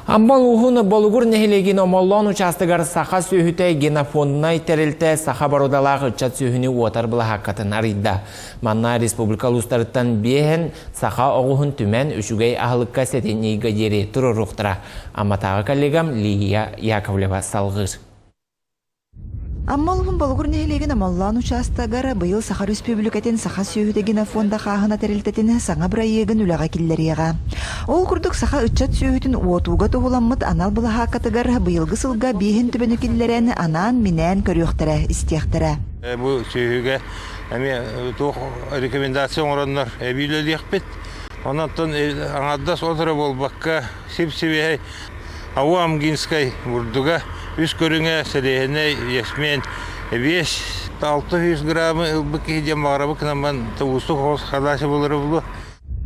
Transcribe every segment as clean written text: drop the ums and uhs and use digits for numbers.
Амма улууһун Болугур нэһилиэгин Омоллоон учаастагар саха сүөһүтэ генофонднай тэрилтэ саха боруодалаах ыччат сүөһүнү уотар былаһааккатын арыйда. Манна республика улуустарыттан биэһэн саха оҕуһун түмэн үчүгэй аһылыкка сэтинньигэ диэри туруоруохтара. Амматааҕы коллегам Лия Яковлева салҕыыр. Амма улууһун Болугур нэһилиэгин Омоллоон учаастагар быйыл Саха Өрөспүүбүлүкэтин Саха сүөһүтэ генофонда хааһына тэрилтэтин саҥа бырайыагын үлэҕэ киллэриэҕэ. Ол курдук саха ыччат сүөһүтүн уотууга туһуламмыт анал былаһааккатыгар быйылгы сылга биэһин төбөнү киллэрэн анаан-минээн көрүөхтэрэ, истиэхтэрэ. Бу сүөһүгэ эмиэ туох рекомендация оҥороннор эбии үлэлиэхпит. Онон аҥардас ол эрэ буолбакка сип-сибиэһэй АУо Амгинскай бурдуга үс көрүҥэ сэлиэһинэй ячмень 5-600 граммы ылбыт киһи диэн баҕарабыт гынан уустук соҕус задача буолара буолуо.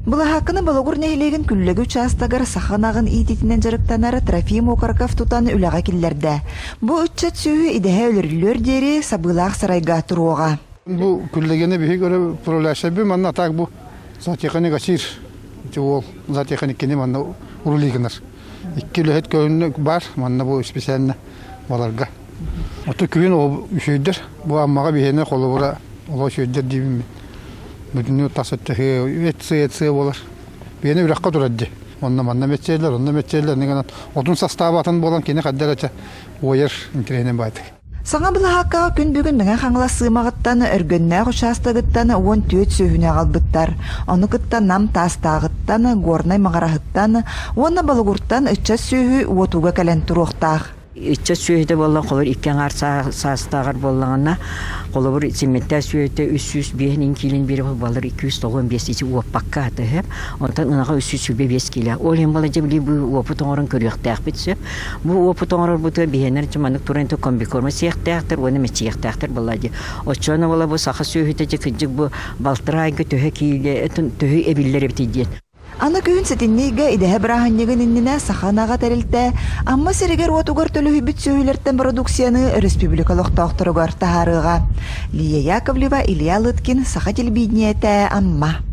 Былаһаакканы Болугур нэһилиэгин Күллэги учаастагар саха ынаҕын иитиитинэн дьарыктанар Трофим Окороков тутан үлэҕэ киллэрдэ. Бу ыччат сүөһү идэһэ өлөрүллүөр диэри сабыылаах сарайга туруоҕа. Бу Күллэгини биһиги көрө проляшайбы манна так бу зоотехник асир ити уол зоотехник кини манна урули гынар. Икки үлэһит көһүннүк бар манна бу специально баларга. Ото күһүн ол үчүгдэр бу Аммаҕа биһиэнэ холобура олох үчүгдэр диибин мин. Бүтүннүү тас өттө ЭЦ ЭЦ буолар. Биһиэнэ үрэххэ турар дии. Онно манна мэччиэллэр, онно мэччиэллэр, гынан отун састааба атын буолан кини хайдах эрэ уойар интэриэһинэй баайдык. Саҥа былаһааккаҕа күн бүгүн Мэҥэ Хаҥалас Сыымаҕыттан, Өргөннөөх учаастагыттан 14 сүөһүнү аҕалбыттар. Ону кытта Нам Таастааҕыттан, Горнай Маҕараһыттан уонна Болугуртан ыччат сүөһү уотууга кэлэн туруохтаах. Ыччат сүөһүтэ буолла холобур икки аҥаар саастааҕар буоллаҕына, холобур симмэттээх сүөһүтэ 305 иҥ киилин биэрэ буоллар 295 ити уоппакка атыһы, онтон ынаҕа 325 киилэ. Ол иһин буолла дьэ били бу уопут оҥорон көрүөхтээхпит сөп. Бу уопут оҥорорбутугар биһиэнэр дьэ маннык туран комбикорма сиэхтээхтэр уонна мэччийиэхтээхтэр буолла дии. Оччоҕуна буола бу саха сүөһүтэ дьэ кырдьык бу балтараа айга төһө киилэ төһө эбиллэр эбитий диэн. Аны күһүн сэтинньигэ идэһэ бырааһынньыгын иннинэ Саха ынаҕа тэрилтэ Амма сиригэр-уотугар төлөһүйбүт сүөһүлэртэн бородууксуйаны өрөспүүбүлүкэ олохтоохторугар таһаарыаҕа. Лия Яковлева, Илья Лыткин, Саха телевидениетэ, Амма.